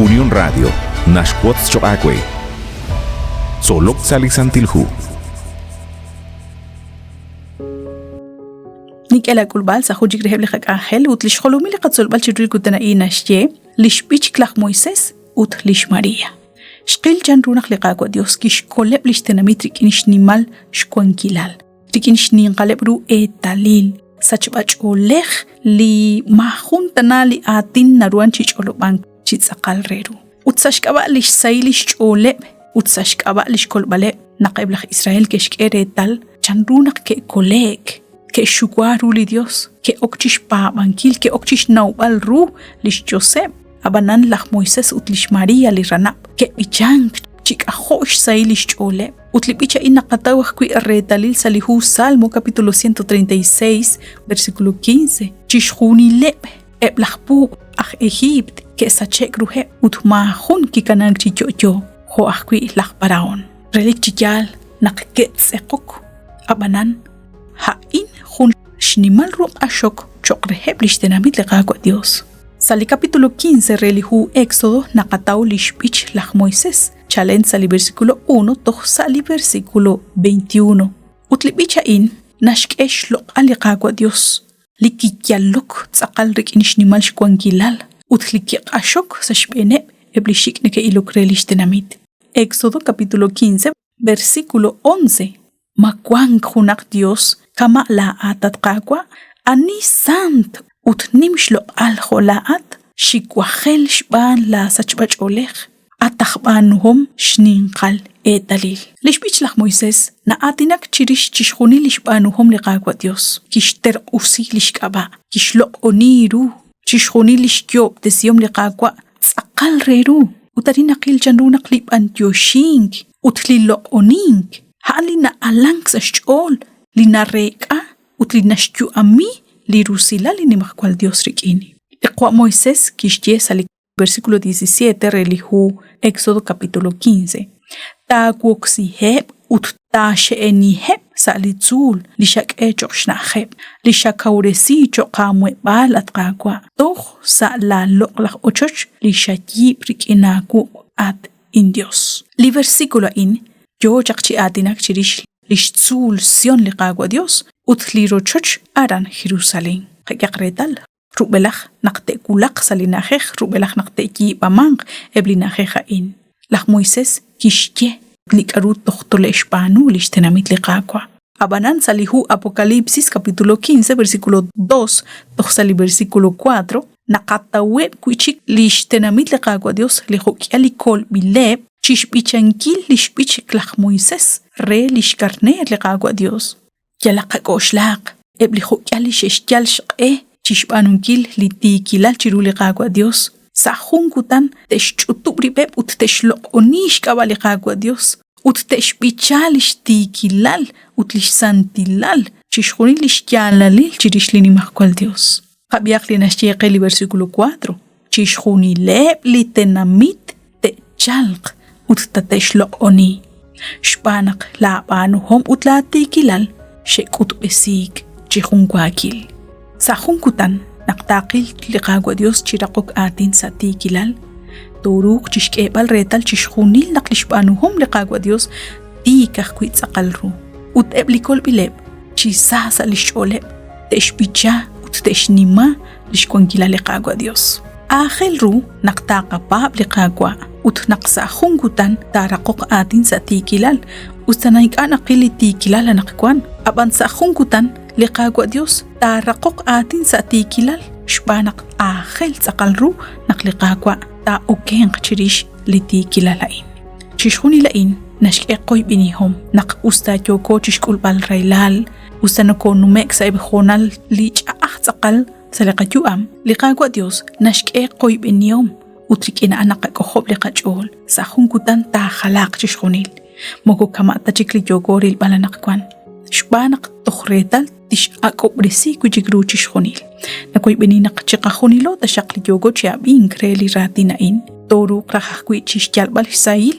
Unión Radio naxwotz choq' aawe. Tzolok sa' li Santil Hu. Nink'e laak'ulb'al sa' jun chik reheb' li qak'anjel ut li xjolomil li qatzolb'al chiru li kutan a'in naxye li xb'ich laj Moisés ut li xMaria. Xqil chanru naq li Qaawa' Dios kixkoleb' li xtenamit rik'in xnimal xwankilal, rik'in xninqaleb' ru eetalil, sachb'ach'oolej li maajun tana li aatin naruhan chi ch'olob'ank chi tz'aqal re ru. Ut sa' xk'ab'a' li xsahil li xch'ooleb' ut sa' xk'ab'a' li xkolb'aleb' naq eb' laj Israel ke'xk'e reetal chanru naq ke'kole'k, ke'xxuwa ru li Dios, ke'ok chi xpaab'ankil, ke'ok chi xnawb'al ru li xyoseb'. Ab'anan laj Moisés ut lix María li ranab' ke'b'ichank chi k'ajo' xsahil li xch'ooleb'. Ut li b'ich a'in naqataw ajwi' reetalil sa' li hu Salmo capítulo 136 versículo 15. Chixjunileb' eb' laj puub' aj Ejiipt ke'sache'k ruheb' ut maajun kikanaak chi yo'yo, jo' ajwi' laj Parahón. Relik chi yaal naq ke'tz'eqok, ab'anan a'in jun xnimal ru q'axok cho'q reheb' li xtenamit li Qaawa' Yos. Sa' li capítulo 15 re li hu Éxodo naqataw li xb'ich laj Moisés, chalen sa' li versículo 1 toj sa' li versículo 21. Ut li b'ich a'in naxk'e xloq'al li Qaawa' Dios, li kiyalok tz'aqal rik'in xnimal xwankilal ut li kiq'axok sa' xb'eeneb' eb' li xik' neke'ilok re lix tenamit. Éxodo capítulo 15, versículo 11. Ma wank junaq Yos kama' laa'at, at Qaawa'? Ani sant ut nim xloq'al jo' laa'at? Xiwajel xb'aan laasachb'ach'oolej, at aj b'aanuhom xninqal eetalil. Li xb'ich laj Moisés na'aatinak chirix chixjunil li xb'aanuhom li Qaawa' Yos, kixterq'usi li xk'ab'a', kixloq'oni ru chixjunil li xyoob'tesihom li Qaawa' tz'aqal re ru. Ut arin naqil chanru naq li b'anyoxink ut li loq'onink a'an li na'alank sa' xch'ool, li nareek'a ut li naxyu'ami li rusilal li Nimajwal Yos rik'in. Li qawa' Moisés kixye sa' li versículo 17 re li hu Éxodo capítulo 15, Taawoksiheb' ut taaxe'eniheb' sa' li tzuul li xak'e cho'q xna'ajeb', li xakawresi cho'q aamuheb'aal, at Qaawa', toj sa' laaloq'laj ochoch li xayiib' rik'in aawuq', at inYos. Li versículo a'in yoo chaq chi aatinak chirix li xtzuul Sion li Qaawa' Dios ut li rochoch aran Jerusalén. Qak'ehaq reetal, rub'elaj naq te'wulaq sa' li na'ajej, rub'elaj naq te'yiib'amanq eb' li na'ajej a'in. Laj Moisés kixye li k'aru toj tole'xb'aanu li xtenamit li Qaawa'. Ab'anan sa' li hu Apocalipsis capítulo 15 versículo 2 toj sa' li versículo 4 naqataweb' wi' chik li xtenamit li Qaawa' Dios li jo'k'ihal li kolb'ileb' chi xb'ichankil li xb'ich laj Moisés re li xkarneer li Qaawa' Dios. Yalaq qak'oxlaq eb' li jo'k'ihal li xe'xyal xq'e chi xb'aanunkil li tiikilal chiru li Qaawa' Dios, sa' jun kutan te'xch'utub' rib'eb' ut te'xloq'oni xk'ab'a' li Qaawa' Dios, ut te'xb'icha lix tiikilal ut lix santilal, chixjunil lix yaalalil chirix li Nimajwal Dios. Qab'ihaq li naxye qe li versículo 4, Chixjunileb' li tenamit te'chalq ut tate'xloq'oni, xb'aan naq laab'aanuhom ut laatiikilal xe'k'utb'esiik chi junwaakil. Sa' jun kutan naq taaqil li Qaawa' Dios chi raqok aatin sa' tiikilal, tooruuq chixk'eeb'al reetal chixjunil naq lix b'aanuhom li Qaawa' Dios tiik ajwi' tz'aqal ru, ut eb' li kolb'ileb' chi sa sa' lix ch'ooleb' te'xb'icha ut te'xnima lix wankilal li Qaawa' Dios. Aajel ru naq taaqapaab' li Qaawa' ut naq sa' jun kutan taaraqoq aatin sa' tiikilal, us ta ink'a' naqil li tiikilal anaqwan, ab'an sa' jun kutan li Qaawa' Dios taaraqoq aatin sa' tiikilal xb'aan naq aajel tz'aqal ru naq li Qaawa' taa'okenq chirix li tiikilal a'in. Chixjunil a'in naxk'e qoyb'enihom naq us ta yooko chixk'ulb'al rahilal, us ta nokonume'k sa'eb' hoonal li ch'a'aj tz'aqal sa' li qayu'am, li Qaawa' Dios naxk'e qoyb'enihom ut rik'in a'an naqak'ojob' li qach'ool sa' jun kutan taajalaaq chixjunil. Moko kama' ta chik li yooko rilb'al anaqwan, xb'aan naq toj reetal tix'ak'ob'resi wi' chik ru chixjunil. Nawoyb'eni naq chiqajunilo taxaq li yooko chi ab'ink re li raatin a'in, tooruuq raj ajwi' chi xyalb'al xsahil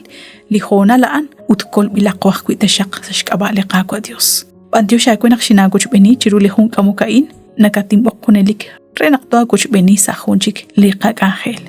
li hoonal a'an ut kolb'ilaqo ajwi' taxaq sa' xk'ab'a' li Qaawa' Dios. B'antiox aawe naq xinaawochb'eni chiru li jun k'amok a'in, nakatinb'oq junelik re naq toawochb'eni sa' jun chik li qak'anjel.